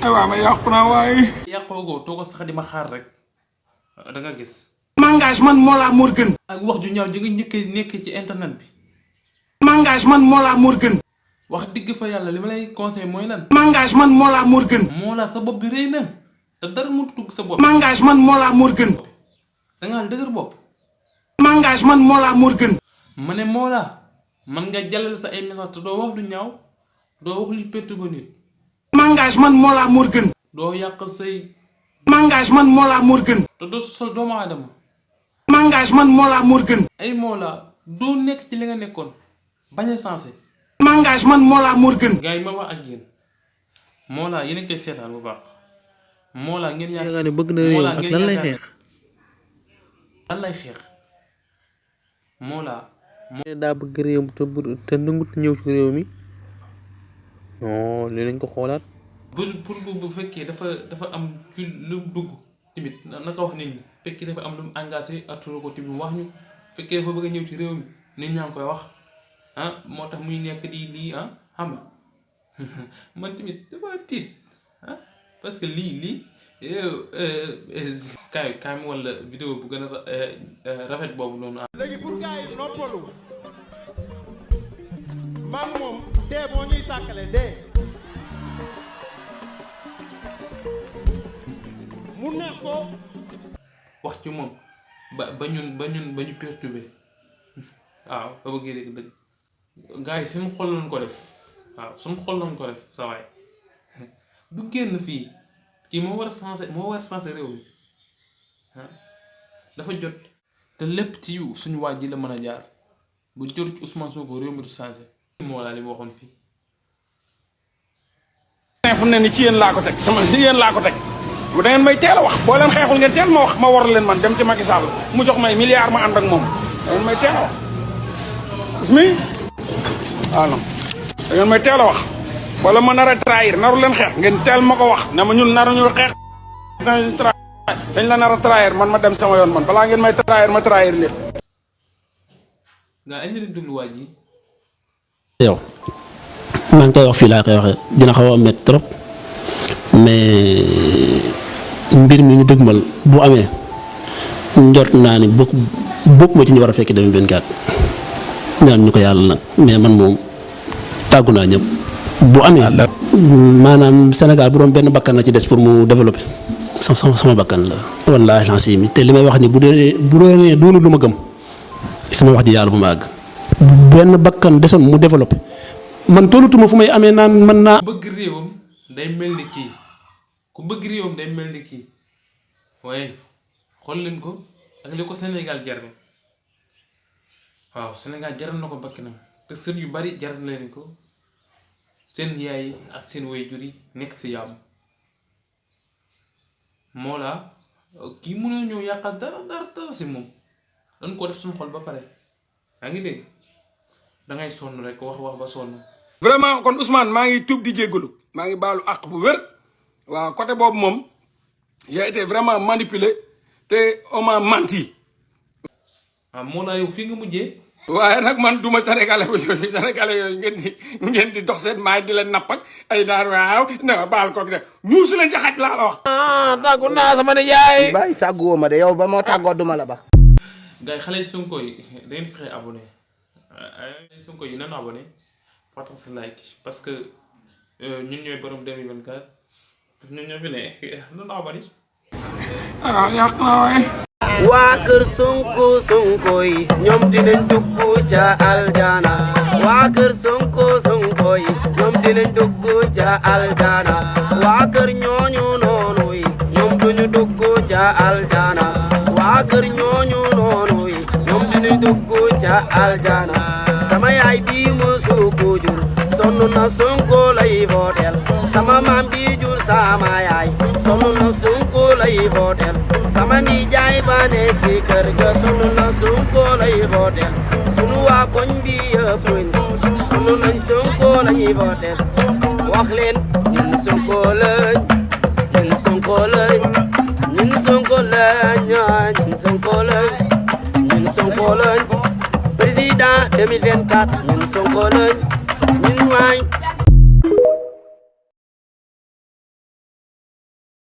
aywa ma yàqu naa waaye. yàqoo goo toogal sax di ma xaar rek da nga gis. engagement Mollah Morgun. ak wax ju ñaaw ji nga njëkk nekk ci internet bi. engagement Mollah Morgun. wax digg fa yàlla li ma lay conseil mooy lan. engagement Mollah Morgun. Mollah sa bopp bi rëy na te dara mu dugg sa bopp. engagement Mollah Morgun. da ngaa dëgër bopp. engagement Mollah Morgun. ma ne Mollah man nga jàllale sa ay message te doo wax lu ñaaw doo wax lu perturbe nit. engagement Mollah Morgun. doo yàq say. engagement Mollah Morgun. te doo sol doomu aadama. engagement Mollah Morgun. ay Mollah doo nekk ci li nga nekkoon bañ a sensé. engagement Mollah Morgun. gars yi ma wax ak yéen Mollah yéen a ngi koy seetaan bu baax Mollah ngeen yaakaar ne bëgg na réew ak lan lay xeex. lan lay xeex Mollah. daa bëgg réew te nangut ñëw ci réew mi non li lañ ko xoolaat. pour bu fekkee dafa am ci lu mu dugg tamit na ko wax nit ñi fekkee dafa am lu mu engagé aturu ko tamit wax ñu fekkee dafa bëgg a ñëw ci réew mi nit ñaa ngi koy wax ah moo tax muy nekk di lii ah xam nga man tamit dafa tiit ah parce que lii kaay mu wala vidéo bu gën a rafet boobu noonu. léegi pour gars yi noppalu man moom dee boo ñuy tàkkale dee mu neex ko wax ci moom ba ñu perturbé waaw ba bëggee dégg dëgg gars yi suñu xol lañ ko def waaw suñu xol lañ ko def sa waay du génn fii kii moo war a sensé réew mi dafa jot te lépp ci suñu waaj ji la mën a jaar bu jot ci Ousmane Sonko réew mi du changé. Mollah li mu waxoon fii. fu ne ni ci yéen laa ko teg sama si yéen laa ko teg bu da ngeen may teel a wax boo leen xeexul ngeen teel ma wax ma war leen man dem ci Macky Sall mu jox may milliard ma ànd ak moom da ngeen may teel a wax ismi ah non da ngeen may teel a wax wala ma nar a trahir naru leen xeex ngeen teel ma ko wax ne ma ñun naruñu xeex dañ la nar a trahir man ma dem sama yoon man balaa ngeen may trahir ma trahir leen. nga indi leen déglu waaj yi. yow maa ngi koy wax fii laa koy waxee dina xaw a métti trop mais mbir mi ñu dëgmal bu amee njort naa ni bokk ma ci ñu war a fekk 2024 ñaan ñu ko yàlla nag mais man moom tàggu naa ñëpp bu amee maanaam Sénégal bu doon benn bakkan na ci des pour mu développer sama bakkan la wallaahi lancé mi te li may wax ni bu dee doonu lu ma gëm sama wax ji yàlla bu ma àgg benn bakkan desoon mu développé man tollatuma fu may amee naan mën naa. ku bëgg réewam day mel ni kii ku bëgg réewam day mel ni kii waaye xool leen ko ak li ko Sénégal jar na waaw Sénégal jaral na ko bakkanam te sën yu bari jaral na leen ko seen yaay ak seen waajur yi nekk si yàmm Mollah kii mënoo ñëw yàqal dara si moom dañ ko def suñu xol ba pare yaa ngi dégg dangay sonn rek wax ba sonn. vraiment kon Ousmane maa ngi tuub di jéggalu maa ngi baalu àq bu wér waaw côté boobu moom j'ai été vraiment manipulé te on m'a menti. ah Mollah yow fii nga mujjee. waaye nag man duma sénégalais bu yooyu sénégalais yooyu ngeen di dox seen maay di leen napp ak ay daan waaw na baal ko de muusu leen ci xaj laa la wax. tàggu naa sama nijaay. bàyyi tàgguwoo ma de yow ba moo tàggoo duma la ba. gars yi xale Sonko yi da ngeen fexe abonné ay Sonko yi nanu abonné partage sa like parce que ñun ñooy borom 2024 ñun ñoo fi ne nanu abonné. ah yàq naa waaye. waa kër Sonko yi ñoom dinañ dugg ca aljana waa kër Sonko yi ñoom dinañ dugg ca aljana waa kër ñooñu noonu yi ñoom duñu dugg ca aljana waa kër ñooñu noonu yi ñoom dinañ dugg ca aljana sama yaay bi musu ko jur sonn na Sonko lay votel sama maam bi jur sama yaay sonn na Sonko lay votel sama nijaay ba ne ci kër ga sonn na Sonko lay votel sunu waa koñ bi yëpp sonn nañ Sonko lañuy votel wax leen ñun Sonko lañ ñun Sonko lañ ñun Sonko lañ ñun Sonko lañ ñun Sonko lañ président 2024 ñun Sonko lañ ñun waay